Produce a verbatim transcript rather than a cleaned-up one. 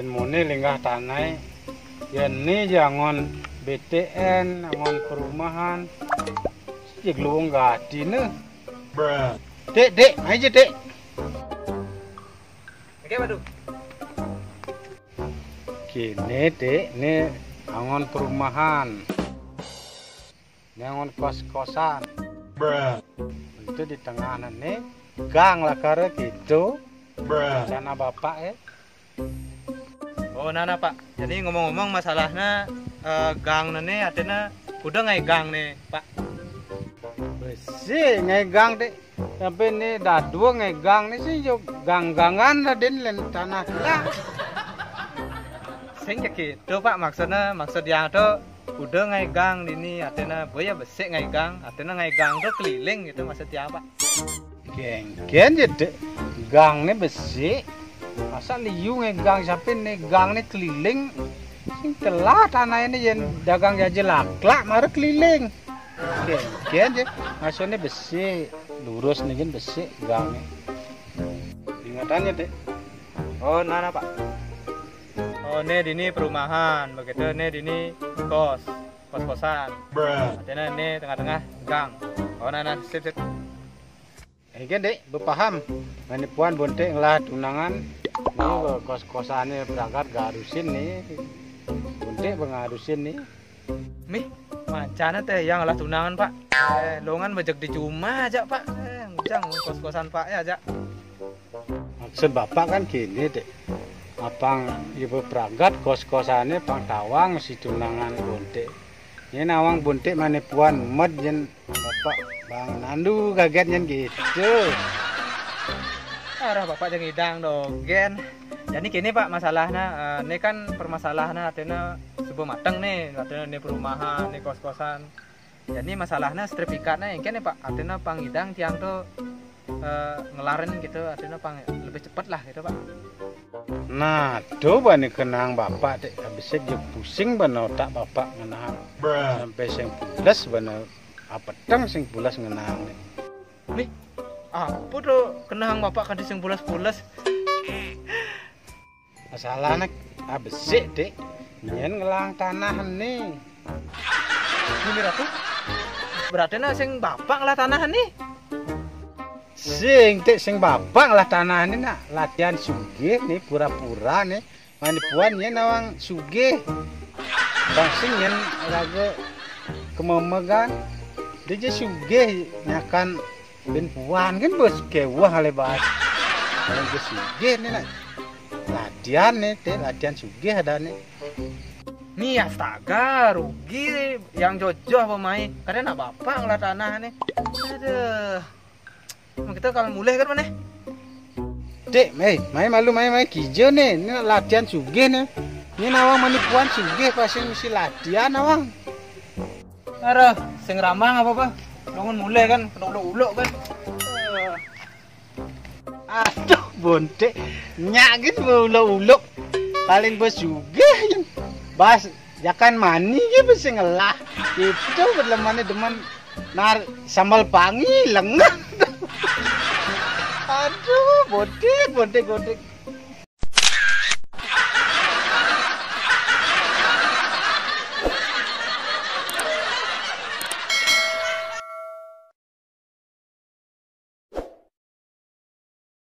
Mone lenggah tanah, yén né ja angon B T N, angon perumahan, sing jeg luung gati né. Dik, dik, mai ja, dik. Oke, waduh. Kéné, dik, né angon perumahan. Né angon kos-kosan. Itu di tengah né gang lakar kéto. Rencana bapak, eh. Oh, nah, nah, Pak. Jadi ngomong-ngomong masalahnya, eh, gang né, artinya udah ngai gang né, Pak. Besik ngai gang, dik. Sampai né dadua ngai gang né sing jo gang-gangan lah din lén tanah lah. Sing kéto, Pak, maksudnya, maksud yang tuh udah ngai gang dini, artinya boya besik ngai gang, artinya ngai gang tuh keliling gitu maksudnya, Pak. Kénkén ja, dik. Gang né besik. Masa liu ngai gang, sampai né gang né keliling. Sing telah tanah né yén dagang jaja laklak mara keliling. Kénkén ja. Maksudnya besik, lurus né gén besik gang né. Ingatannya, dik. Oh, nah, nah, Pak. Oh, né dini perumahan, begitu né dini kos, kos-kosan. Artinya né tengah-tengah gang. Oh, nah, nah, sip, sip. Engké, dik, bepaham. Manipuan bonték ngelah tunangan, né kos-kosané pragat garusin né. Bonték bengarusin né. Mih, mancana téh yang ngelah tunangan, Pak. Eh, longan bejek di jumah aja, Pak. Eh, ngujang kos-kosan Pak ya aja. Maksud bapak kan kéné, dik. Apang ibu pragat kos-kosané pang tawang si tunangan bonték. Yén nawang bonték manipuan med yén bapak bang nandu gaget yén kéto. Arah bapak jeng idang dogén. Jadi kéné, Pak, masalahnya, eh, ini kan permasalahannya artinya subuh mateng né, artinya né perumahan, né kos-kosan. Jadi masalahnya sertifikatnya engké né, Pak, artinya pang idang tiang tuh, eh, ngelarin gitu, artinya pang lebih cepet lah gitu, Pak. Nah, coba né kenang bapak, dik, besik ja pusing bana otak bapak ngenang. Sampai sing pules bana apeteng sing pules ngenang né. Nih, apa tuh kenang bapak kadi sing pules-pules? Masalahnya, ah, besik, dik. Nyén ngelah tanah né. Ini berarti, berarti nah sing bapak ngelah tanah né. Sing, dik, sing bapak ngelah tanah né, nak latihan sugih né, pura-pura né. Manipuan yén nawang sugih. Bang sing yén raga kememegan. Dia ja sugih nyakan bin puan kan bos kewah lebar. Kalau dia sugih né, nak latihan né, dik, latihan sugih ada né. Nih, astaga, rugi yang jojoh pemain. Kadang nak bapak ngelah tanah né. Aduh. Emang kita kalau mulai kan mana? Dik, mai, mai malu, mai, mai kija né. Né latihan sugih né. Né nawang manipuan sugih pasti mesti latihan nawang. Arah, sing ramang apa, Pak? Bangun mulai kan, kena uluk-uluk kan. Aduh, bonték. Nyak gitu uluk-uluk. Paling bos sugih. Bas, jakan mani gitu sing ngelah. Itu berlemane demen nar sambal pangi lengan. Aduh, bonték, bonték, bonték.